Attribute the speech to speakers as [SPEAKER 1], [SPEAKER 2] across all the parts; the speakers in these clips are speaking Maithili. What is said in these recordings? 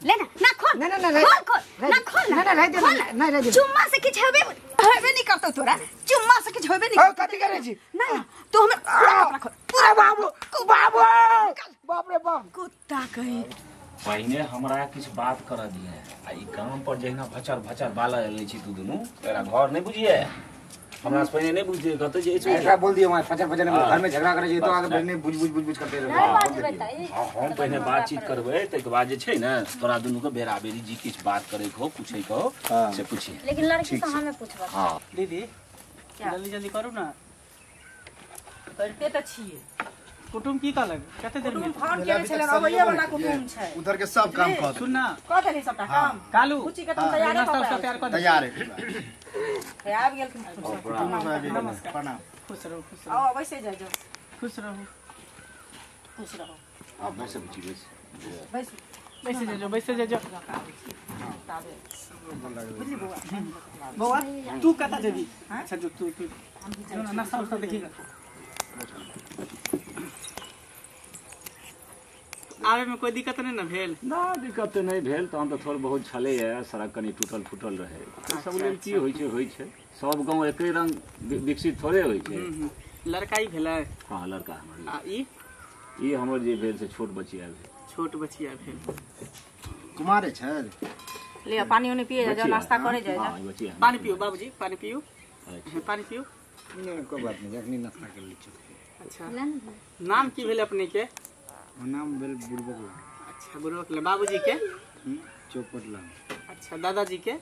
[SPEAKER 1] ले ना ना खोल
[SPEAKER 2] ना ना ना
[SPEAKER 1] खोल खोल ना खोल
[SPEAKER 2] ना ना रह दे ना रह दे
[SPEAKER 1] चुम्मा से किछ होबे होबे नहीं करतो तोरा चुम्मा से किछ होबे नहीं
[SPEAKER 2] ओ कथि करै छी
[SPEAKER 1] ना ना तू हमर पूरा कपड़ा खोल
[SPEAKER 2] पूरा बाबू बाबू बाप रे बाप
[SPEAKER 1] कुत्ता कहीं
[SPEAKER 3] पहिने हमरा किछ बात कर दिए आ ई काम पर जहिना भचर भचर बाला लै छी तू दुनू तोरा घर नहीं बुझिए हमरा से पहिने नहीं बुझिए कहते जे
[SPEAKER 2] ऐसा बोल दियो मैं फचर फचर घर में झगड़ा करे छी तो आगे बहने बुझ बुझ बुझ बुझ करते रहो
[SPEAKER 3] हां हम पहिने बातचीत करबै तै के बाद जे छै ने तोरा दुनू के बेरा बेरी जी किछ बात करे के हो पूछे के हो से पूछिए
[SPEAKER 4] लेकिन लड़की से हमें पूछबा।
[SPEAKER 3] हां
[SPEAKER 5] दीदी जल्दी जल्दी करू ना
[SPEAKER 6] करते त छिए
[SPEAKER 5] कुटुम की कहलक कते देर में
[SPEAKER 6] फोन केने छले अबैये वाला कुटुम छै
[SPEAKER 7] उधर के सब काम कर
[SPEAKER 5] सुन ना
[SPEAKER 6] क देली सबटा काम
[SPEAKER 5] कालू
[SPEAKER 6] कुची के तुम तैयार
[SPEAKER 5] नाश्ता तैयार कर
[SPEAKER 7] तैयार है
[SPEAKER 6] आबि गेल।
[SPEAKER 7] नमस्कार प्रणाम
[SPEAKER 5] खुश रहो खुश रहो
[SPEAKER 6] आओ वैसे जा जाओ
[SPEAKER 5] खुश रहो
[SPEAKER 6] खुश रहो
[SPEAKER 3] आ वैसे बुझी वैसे
[SPEAKER 5] वैसे जा जाओ वैसे जा जाओ
[SPEAKER 6] बुझली बौआ
[SPEAKER 5] बौआ तू कता जेबी अच्छा जो तू तू नाश्ता उस्ता देखी आवे में कोई दिक्कत नहीं ना भेल
[SPEAKER 3] ना दिक्कत नहीं भेल तहन तो थोड़ बहुत छले है सड़क कनी टूटल फूटल रहे सब लेल की होई छै होई छै सब गांव एके रंग विकसित थोड़े होई छै।
[SPEAKER 5] लड़का ही भेलै
[SPEAKER 3] हां लड़का हमर
[SPEAKER 5] आ ई
[SPEAKER 3] हमर जे भेल से छोट बचिया भेल
[SPEAKER 5] छोट बचिया भेल
[SPEAKER 7] कुमारे छै
[SPEAKER 6] ले पानी उनी पिए जा नाश्ता करे जा
[SPEAKER 3] जा
[SPEAKER 5] पानी पियो बाबूजी पानी पियो पानी पियो
[SPEAKER 2] नहीं कोई बात नहीं अखनी नाश्ता कर ली।
[SPEAKER 5] अच्छा नाम की भेल अपने के?
[SPEAKER 2] नाम भेल बुड़बकला।
[SPEAKER 5] अच्छा बुड़बकला बाबूजी के?
[SPEAKER 2] चौपटला।
[SPEAKER 5] अच्छा दादाजी के?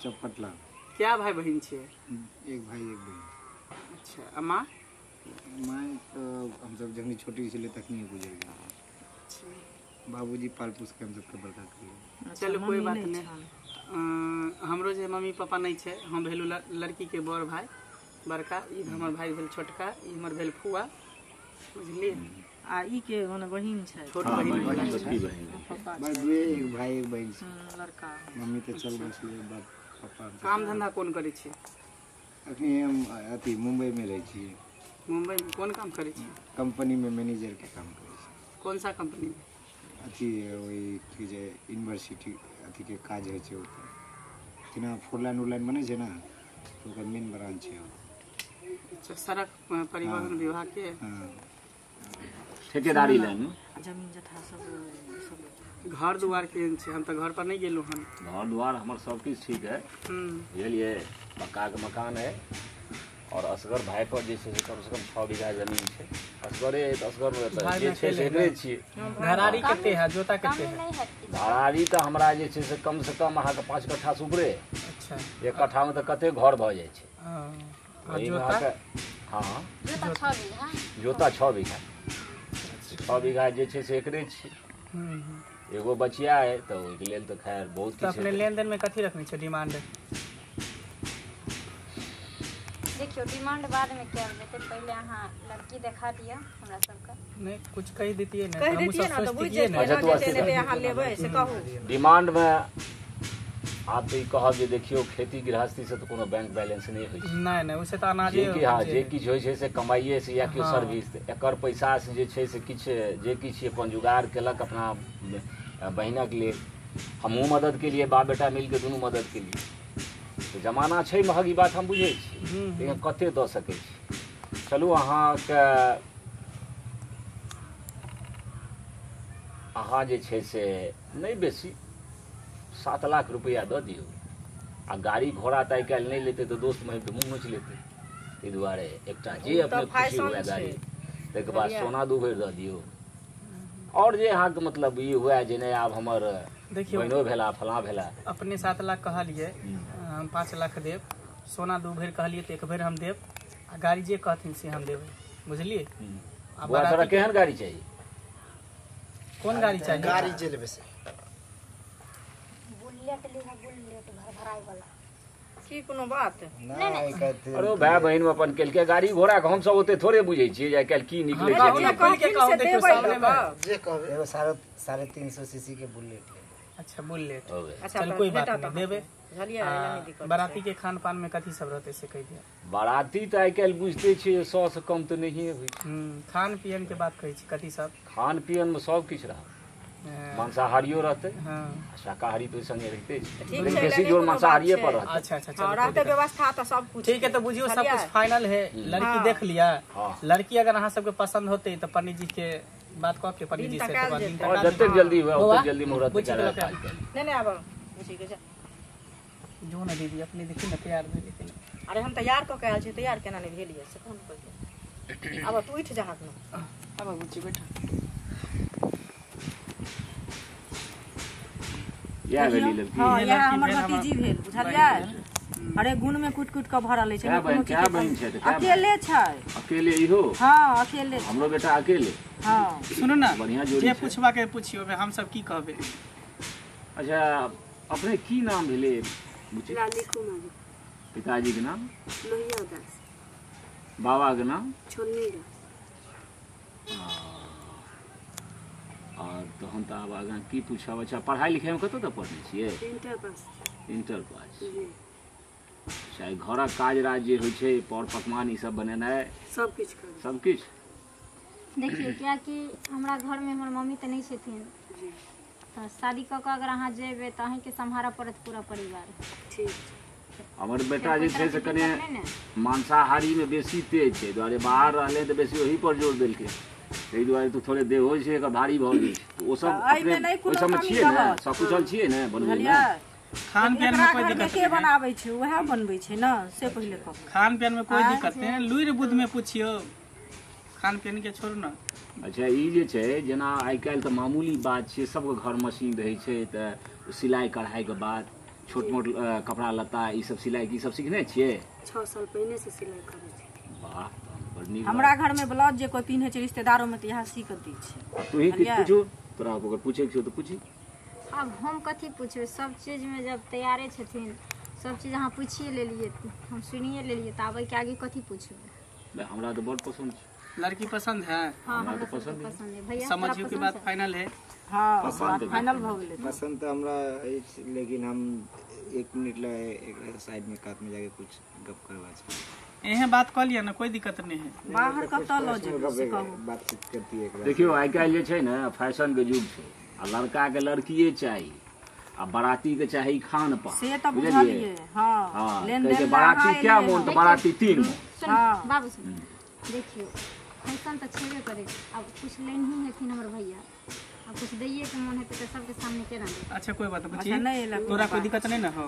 [SPEAKER 2] चौपटला।
[SPEAKER 5] क्या भाई बहन छे?
[SPEAKER 2] एक भाई एक बहन।
[SPEAKER 5] अच्छा अम्मा?
[SPEAKER 2] माँ तो हम सब जखनी छोटी छले तखनी गुजर गेल।
[SPEAKER 5] अच्छा
[SPEAKER 2] बाबूजी पाल पोस के हम सबके बड़का करिए।
[SPEAKER 5] चलो कोई बात नहीं। हमरो जे मम्मी पापा नहीं छे हम भेलु लड़की के बड़ भाई बड़का ई हमर भाई भेल छोटका ई हमर भेल फुआ बुझलिए
[SPEAKER 6] आ ई के मने बहिन छै
[SPEAKER 5] छोट बहिन
[SPEAKER 3] छोटकी बहिन
[SPEAKER 2] बस दुए एक भाई एक बहिन छै
[SPEAKER 6] लड़का
[SPEAKER 2] मम्मी त चल गेल बाप पापा।
[SPEAKER 5] काम धंधा कोन करै छी?
[SPEAKER 2] अखनी हम अथी मुंबई में रहै छी।
[SPEAKER 5] मुंबई में कोन काम करै छी?
[SPEAKER 2] कंपनी में मैनेजर के काम करै छी।
[SPEAKER 5] कौन सा कंपनी में?
[SPEAKER 2] अथी ओइ की जे यूनिवर्सिटी अथी के काज होइ छै ओतऽ जेना फोर लाइन उर लाइन बनै छै ना तो ओकर मेन ब्रांच छै।
[SPEAKER 5] अच्छा सड़क परिवहन विभाग के
[SPEAKER 3] ठेकेदारी लाइन
[SPEAKER 6] जमीन जथा सब सब
[SPEAKER 5] घर द्वार के छै। हम तो घर पर नहीं गेलु हन।
[SPEAKER 3] घर द्वार हमर सब किछ ठीक है बुझलिए पक्का के मकान है और असगर भाई पर जे छै से कम से कम 6 बीघा जमीन छै असगरे असगर में जे छै से एकरे छियै।
[SPEAKER 5] घरारी कते है जोता कते है?
[SPEAKER 3] घरारी त हमरा जे छै से कम अहाँ के 5 कट्ठा से ऊपरे।
[SPEAKER 5] अच्छा
[SPEAKER 3] एक कट्ठा में त कते घर भ जाइ छै।
[SPEAKER 5] हां जोता
[SPEAKER 3] हां
[SPEAKER 4] जोता 6 बीघा
[SPEAKER 3] जोता 6 बीघा 6 बीघा जे छै से एकरे छी। एगो बचिया है तो ओहिके लेल तो खैर बहुत किछु।
[SPEAKER 5] अपने लेन देन में कथी रखने छै डिमांड?
[SPEAKER 4] देखियो डिमांड बाद में क्या जेतै पहले अहाँ लड़की देखा दिया हमरा सबके।
[SPEAKER 5] नहीं कुछ कहि दितिए ने
[SPEAKER 6] कहि दितिए ना तो बुझ जेतै ना जेतै ने अहाँ लेबै से कहू।
[SPEAKER 3] डिमांड में आप तो ई कहब जे देखियो खेती गृहस्थी से तो कोनो बैंक बैलेंस नहीं होइ छै।
[SPEAKER 5] नहीं नहीं उसे तो अनाजे
[SPEAKER 3] जे कि हां जे किछ होइ छै से कमाइए से या कियो सर्विस एकर पैसा से जे छै से किछ जे किछ अपन जुगाड़ केलक अपना बहिनक लेल हमहूँ मदद के लिए बाप बेटा मिलके दुनू मदद के लिए तो जमाना छै महग ई बात हम बुझै छी लेकिन कते दऽ सकै छी। चलू अहाँके अहाँ जे छै से नहि बेसी 7 लाख रुपया दऽ दियौ आ गाड़ी घोड़ा तऽ आइ काल्हि नहि लेतै तऽ दोस्त महिम तऽ मुँह नोचि लेतै ताहि दुआरे एकटा जे अपने खुशी हुए गाड़ी ताहिके बाद सोना 2 भरि दऽ दियौ और जे अहाँके मतलब ई हुए जे नहि आब हमर बहिनो भेला फलाँ भेला।
[SPEAKER 5] अपने 7 लाख कहलिए हम 5 लाख देब सोना 2 भरि कहलिए तऽ 1 भरि हम देब आ गाड़ी जे कहथिन से हम देबै बुझलिए।
[SPEAKER 3] आ तोरा केहन गाड़ी चाहिए?
[SPEAKER 5] कोन गाड़ी चाहिए?
[SPEAKER 7] गाड़ी जे लेबै से
[SPEAKER 4] बुलेट लेहा बुलेट भरभराय वाला
[SPEAKER 6] की कोनो बात
[SPEAKER 2] नहीं कहते।
[SPEAKER 3] अरे भाई बहिन में अपन केलके गाड़ी घोड़ा के हम सब ओते थोड़े बुझै छियै जे आइ काल्हि की निकलै छै।
[SPEAKER 5] खोल के कहू देखियौ सामने में
[SPEAKER 7] जे कहबै
[SPEAKER 2] एगो 350 सीसी के बुलेट लेबै।
[SPEAKER 5] अच्छा बुलेट अच्छा चल कोई बात नहीं देबै। बाराती के खान पान में कथी सब रहते से कहि दिया।
[SPEAKER 3] बाराती तऽ आइ काल्हि बुझते छियै 100 से कम तऽ नहिए होइ छै।
[SPEAKER 5] खान पियन के बात कहै छी कथी सब?
[SPEAKER 3] खान पियन में सब किछु रहत। मांसाहारियो रहतै।
[SPEAKER 5] हां,
[SPEAKER 3] शाकाहारी तो संगे रहते,
[SPEAKER 6] ठीक
[SPEAKER 3] लेकिन
[SPEAKER 6] छै,
[SPEAKER 3] बेसी
[SPEAKER 6] लेकिन
[SPEAKER 3] जोर
[SPEAKER 6] कोनो
[SPEAKER 3] मांसाहारिये
[SPEAKER 6] बात
[SPEAKER 3] पर
[SPEAKER 6] छै।
[SPEAKER 3] रहतै।
[SPEAKER 5] अच्छा अच्छा,
[SPEAKER 6] हाँ,
[SPEAKER 5] चलो
[SPEAKER 6] रहते व्यवस्था तो सब कुछ।
[SPEAKER 5] ठीक है, तो बुझियो सब कुछ फाइनल है। लड़की देख लिया,
[SPEAKER 3] हाँ।
[SPEAKER 5] लड़की अगर अहाँ सबके पसंद होते तो पंडित जी के बात कह के पंडित जी से
[SPEAKER 6] दिन तकायल
[SPEAKER 5] तकर बाद दिन
[SPEAKER 6] जेतै।
[SPEAKER 3] और
[SPEAKER 5] तका
[SPEAKER 3] जतेक जल्दी हुए
[SPEAKER 5] बौआ,
[SPEAKER 3] ओतेक जल्दी मुहूर्त
[SPEAKER 5] बुझि
[SPEAKER 3] निकालल
[SPEAKER 5] गेलौ
[SPEAKER 3] काज करी।
[SPEAKER 6] नहीं नहीं, आब बुझी के जा।
[SPEAKER 5] जो ना दीदी अपने देखी ना तैयार भेलै कि नहि।
[SPEAKER 6] अरे हम तैयार कऽ के आयल छी, तैयार केना नहि भेलियै से फोन करियै। आब तू उठि जा हाथ में।
[SPEAKER 5] आब बुच्ची बैठ।
[SPEAKER 3] इएह भेली लड़की।
[SPEAKER 6] हाँ,
[SPEAKER 5] ये
[SPEAKER 6] इएह
[SPEAKER 5] लड़की
[SPEAKER 6] हमर
[SPEAKER 5] भेल, हमर
[SPEAKER 6] भतीजी भेल, बुझलियै? अरे गुण में कूट कूट के भरल अछि,
[SPEAKER 3] कै
[SPEAKER 6] एहिमे
[SPEAKER 3] बहिन
[SPEAKER 6] कोनो चीज
[SPEAKER 3] कै
[SPEAKER 6] के
[SPEAKER 3] बहिन छै तऽ कै
[SPEAKER 6] अकेले छै।
[SPEAKER 3] अकेले इहो?
[SPEAKER 6] हाँ, अकेले छै।
[SPEAKER 3] हमरो बेटा अकेले।
[SPEAKER 6] हाँ,
[SPEAKER 5] सुनू ना,
[SPEAKER 3] बढ़िया जोड़ी
[SPEAKER 5] जे
[SPEAKER 3] छै।
[SPEAKER 5] पूछबा के पूछियो, हम सब की कहबै।
[SPEAKER 3] अच्छा, अपने की नाम भेलै बुच्ची?
[SPEAKER 8] लाली कुमारी।
[SPEAKER 3] पिताजी के नाम?
[SPEAKER 8] लोहिया दास।
[SPEAKER 3] बाबा के नाम?
[SPEAKER 8] छोन्नी दास।
[SPEAKER 3] और तहन तऽ आब आगाँ की पूछब। अच्छा, पढ़ाई लिखाई में कतऽ तक पढ़ने छियै?
[SPEAKER 8] Inter pass.
[SPEAKER 3] Inter pass.
[SPEAKER 8] जी।
[SPEAKER 3] अच्छा, घरक काज राज जे होइ छै, पर पकवान ई सब बनेनाइ?
[SPEAKER 8] सब किछु करै।
[SPEAKER 3] सब किछु?
[SPEAKER 4] देखियौ, कियाकि हमरा घरमे हमर मम्मी तऽ नहि छथिन, तऽ शादी कऽ कऽ अगर अहाँ जेबै तऽ अहीँके सम्हारऽ पड़त पूरा परिवार।
[SPEAKER 8] ठीक छै।
[SPEAKER 3] हमर बेटा जे
[SPEAKER 4] कोइ
[SPEAKER 3] छै से
[SPEAKER 4] तरहके
[SPEAKER 3] कने
[SPEAKER 4] दिक्कत नहि ने?
[SPEAKER 3] मांसाहारी में बेसी तेज छै, दुआरे बाहर रहलै तऽ बेसी ओही पर जोर देलकै, ताहि दुआरे तऽ थोड़े देहो छै एकर भारी भऽ गेल छै। तऽ ओ सब
[SPEAKER 6] तऽ एहिमे
[SPEAKER 3] अपने
[SPEAKER 6] नहि
[SPEAKER 3] ओहि
[SPEAKER 6] कोनो
[SPEAKER 3] सबमे
[SPEAKER 6] कमी
[SPEAKER 3] छियै ने,
[SPEAKER 6] रहत।
[SPEAKER 3] सकुशल छियै ने बनबै मे?
[SPEAKER 6] बुझलियै?
[SPEAKER 5] खान पियन
[SPEAKER 6] एकरा
[SPEAKER 5] में कोई
[SPEAKER 6] घरमे
[SPEAKER 5] दिक्कत
[SPEAKER 6] के
[SPEAKER 5] नहीं है।
[SPEAKER 6] बनाबै छै, उएह बनबै छै ने, से पहिले कहू।
[SPEAKER 5] खान पियन में कोई दिक्कत नहीं है, लुरि बुद्ध में पूछियो, खान पियन के छोड़ू ना।
[SPEAKER 3] अच्छा, ई जे छै जेना आइ काल्हि तऽ मामूली बात छै, सबके घर मशीन रहै छै, तऽ सिलाइ कढ़ाइके बात, छोट मोट कपड़ा लत्ता ई सब सिलाइ ई सब सीखने छियै?
[SPEAKER 8] 6 साल पहिने से सिलाई करै छी।
[SPEAKER 3] वाह, तहन बड़ नीक
[SPEAKER 6] हमरा
[SPEAKER 3] बात।
[SPEAKER 6] घर में ब्लाउज जे कोई पिन्है छै रिश्तेदारों में तऽ इएह सी कऽ दै छै।
[SPEAKER 3] आ तू ही किछु
[SPEAKER 6] बुझलियै?
[SPEAKER 3] पूछू, तोरा अगर पूछैके छौ तऽ पूछी।
[SPEAKER 4] आब हम कथी पूछबै, सब चीजमे जब तैयारे छथिन, सब चीज अहाँ पूछिए लेलियै, हम सुनिए लेलियै, तऽ आब एहिके आगे कथी पूछबै?
[SPEAKER 3] नहि, हमरा तऽ बड़ पसन्द छै।
[SPEAKER 5] लड़की पसंद है?
[SPEAKER 4] हाँ,
[SPEAKER 3] हमरा
[SPEAKER 4] हमरा
[SPEAKER 3] तऽ
[SPEAKER 4] सबके
[SPEAKER 3] पसंद है।
[SPEAKER 4] पसंद है। भैया तोरा
[SPEAKER 5] समझियो की
[SPEAKER 4] पसंद
[SPEAKER 5] बात
[SPEAKER 4] छै?
[SPEAKER 5] फाइनल है।
[SPEAKER 6] हाँ,
[SPEAKER 3] पसंद
[SPEAKER 6] बात
[SPEAKER 3] है।
[SPEAKER 6] फाइनल भऽ गेलै।
[SPEAKER 2] पसंद तऽ हमरा अछि, लेकिन हम 1 मिनट ला एकरा साइड में कात में जाके कुछ गप करबा छै।
[SPEAKER 5] एहे बात कऽ लिअ ना, कोई दिक्कत नहीं है।
[SPEAKER 6] बाहर कतऽ लऽ जेबै से कहू।
[SPEAKER 2] बातचीत करती है एकरा।
[SPEAKER 3] देखियौ, आइ काल्हि जे छै ने फैशनके युग छै, आ लड़काके लड़किए चाही, आ बारातीके चाही खान पान।
[SPEAKER 6] से तऽ
[SPEAKER 3] बुझलियै?
[SPEAKER 6] बुझलियै। हाँ,
[SPEAKER 3] हाँ,
[SPEAKER 6] लेन
[SPEAKER 3] कहै छै
[SPEAKER 6] देन
[SPEAKER 3] बाराती क्या मोन तऽ बाराती 3 मोन।
[SPEAKER 4] सुनू
[SPEAKER 6] हाँ।
[SPEAKER 4] बाबू सुनू, देखियौ फैशन तऽ छेबे करै, आब कुछ लेनही हेथिन हमर भैया, आब कुछ दैये के मोन हेतै तऽ सबके सामने केना देतै?
[SPEAKER 5] अच्छा, कोई बात नहीं
[SPEAKER 6] अच्छा, नहीं
[SPEAKER 5] बुच्ची,
[SPEAKER 6] एला कोनो
[SPEAKER 5] तोरा कोई
[SPEAKER 6] बात।
[SPEAKER 5] दिक्कत नहीं ना हो?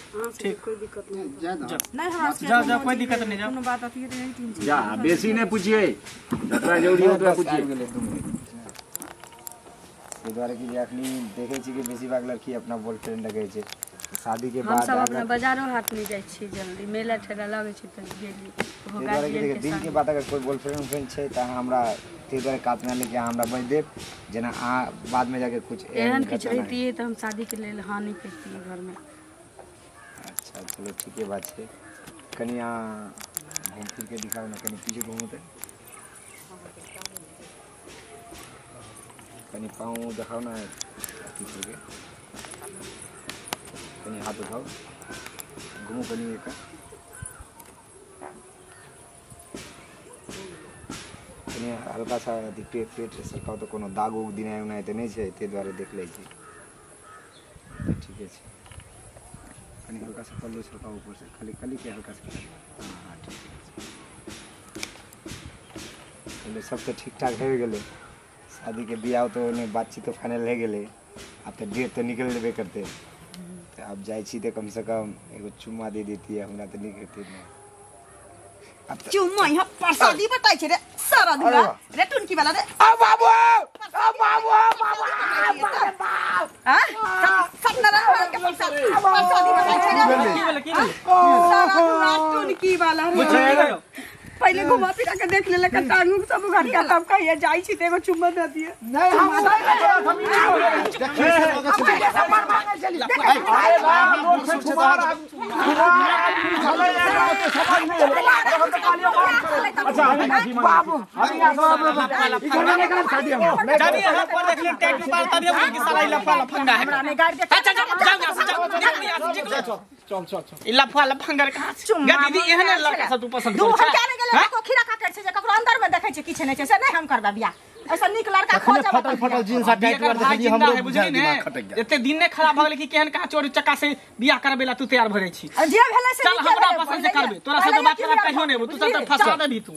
[SPEAKER 8] अहाँ सबके कोई दिक्कत नहीं?
[SPEAKER 6] नहि, हमरा सबके
[SPEAKER 5] जाओ, जाओ,
[SPEAKER 6] कोनो
[SPEAKER 5] कोई
[SPEAKER 6] चीज
[SPEAKER 5] दिक्कत नहीं, जाओ।
[SPEAKER 6] कोनो बात अथी नहि टेंशन।
[SPEAKER 3] जा, बेसी नहि पूछिए, जतबा जरूरी हो ओतबा
[SPEAKER 2] बस आबि
[SPEAKER 3] पूछिए।
[SPEAKER 2] गेलै 2 मिनट। ताहि दुआरे कि जे अखनी देखै छी कि बेसी भाग लड़की अपना बॉयफ्रेंड रखै छै शादी के
[SPEAKER 8] हम
[SPEAKER 2] बाद।
[SPEAKER 8] सब अपना
[SPEAKER 2] अगर
[SPEAKER 8] बाजारो हाट नहि जाइ छी जल्दी, मेला ठेला लगै छै तऽ गेली, ओहो
[SPEAKER 2] ताहि दुआरे कि
[SPEAKER 8] गार्जियन
[SPEAKER 2] देखियौ,
[SPEAKER 8] के
[SPEAKER 2] दिन के
[SPEAKER 8] संग।
[SPEAKER 2] बाद अगर कोई बॉयफ्रेंड उफ्रेंड छै तऽ अहाँ हमरा ताहि दुआरे कातमे लेके अहाँ हमरा बजि देब, जेना अहाँ बादमे जाके कुछ
[SPEAKER 8] एहन किछु
[SPEAKER 2] घटना नहि।
[SPEAKER 8] रहितियै तऽ हम शादीके लेल हाँ नहि करितियै घरमे।
[SPEAKER 2] अच्छा चलो, ठीके बात छै। कनि अहाँ घूम फिर के दिखाउ ने, कनि पीछे घूमू तऽ कनि पाँव देखाउ ने, अथी करके कनि हाथ उठाउ, घूमू कनि एकर कनि हल्का सा अथी पेट पेट सरकाउ तऽ कोनो दाग उग दिनाइ उनाइ तऽ नहि छै, ताहि दुआरे देख लै छी। ठीके छै, कनि हल्का सा पल्लू सरकाउ ऊपर से, खाली खाली के हल्का सा। हाँ हाँ, ठीक छै। चलो, सब तऽ ठीक ठाक हो गेलै। शादी के बियाह तऽ ओने बातचीत तऽ फाइनल भए गेलै, आब तऽ डेट तऽ निकलि जेबे करतै, तऽ आब जाइ छी तऽ कमसँ कम एगो चुम्मा दे देतियै हमरा तऽ नीक हेतै ने। आब तऽ
[SPEAKER 1] चुम्मा यहाँ प्रसादी बताइ छै रे सारा दुरा रे टुनकी वाला रे।
[SPEAKER 2] आ बाबू, आ बाबू, बाबू,
[SPEAKER 1] हां, सब सब नारायण के प्रसादी बताइ छै रे।
[SPEAKER 5] की भेलै, की भेलै?
[SPEAKER 1] सारा दुरा टुनकी वाला रे।
[SPEAKER 5] बुच्ची की भेलौ?
[SPEAKER 1] पहिले घुमा फिरा के देख लेलक, टांगू सब उघाड़ के, तब कहिए जाइ छी तऽ एगो चुम्मा दे दिए।
[SPEAKER 2] नहि, हम
[SPEAKER 5] जानिए हाथ पर देख ले टैटू पर, तभी हम कि साला ई लफुआ लफंगा है।
[SPEAKER 1] हमरा नहि गाड़ि दे।
[SPEAKER 5] चल चल, जाओ यहाँ से, जाओ निकल यहाँ से, निकलो। चल चल चल, ई लफुआ लफंगा कहाँ से?
[SPEAKER 1] चुम्मा
[SPEAKER 5] गा दीदी, एहन लड़का सब तू पसंद
[SPEAKER 1] दू
[SPEAKER 5] करै
[SPEAKER 1] हम
[SPEAKER 5] छै?
[SPEAKER 1] क्या नहि गेलै, ककरो खीरा काटै छै जे ककरो अंदर में देखै छै किछु नहि छै, से नहि हम करबै बियाह। ऐसा नीक लड़का खोजब।
[SPEAKER 7] फटल फटल जींस आ टाइट
[SPEAKER 5] एकर
[SPEAKER 7] वार
[SPEAKER 5] भाई
[SPEAKER 7] देखली
[SPEAKER 5] जिंदा
[SPEAKER 7] हमरो
[SPEAKER 5] है बुझली ने,
[SPEAKER 7] दिमाग खटक गेल।
[SPEAKER 5] एते दिन ने खराब भऽ गेलै कि केहन कहाँ चोर चक्का से बियाह करबे ला तू तैयार भऽ जाइ छी।
[SPEAKER 1] जे भेलै से
[SPEAKER 5] चल
[SPEAKER 1] नीके
[SPEAKER 5] हमरा
[SPEAKER 1] भेलै,
[SPEAKER 5] पसंद से
[SPEAKER 1] पहिले
[SPEAKER 5] करबे, तोरा सबके
[SPEAKER 1] पहिले
[SPEAKER 5] बात
[SPEAKER 1] की
[SPEAKER 5] खराब
[SPEAKER 1] बियाह
[SPEAKER 5] कहियो नहि हेबौ, तू सब
[SPEAKER 1] बुझलियै?
[SPEAKER 5] तऽ फंसा देबही तू।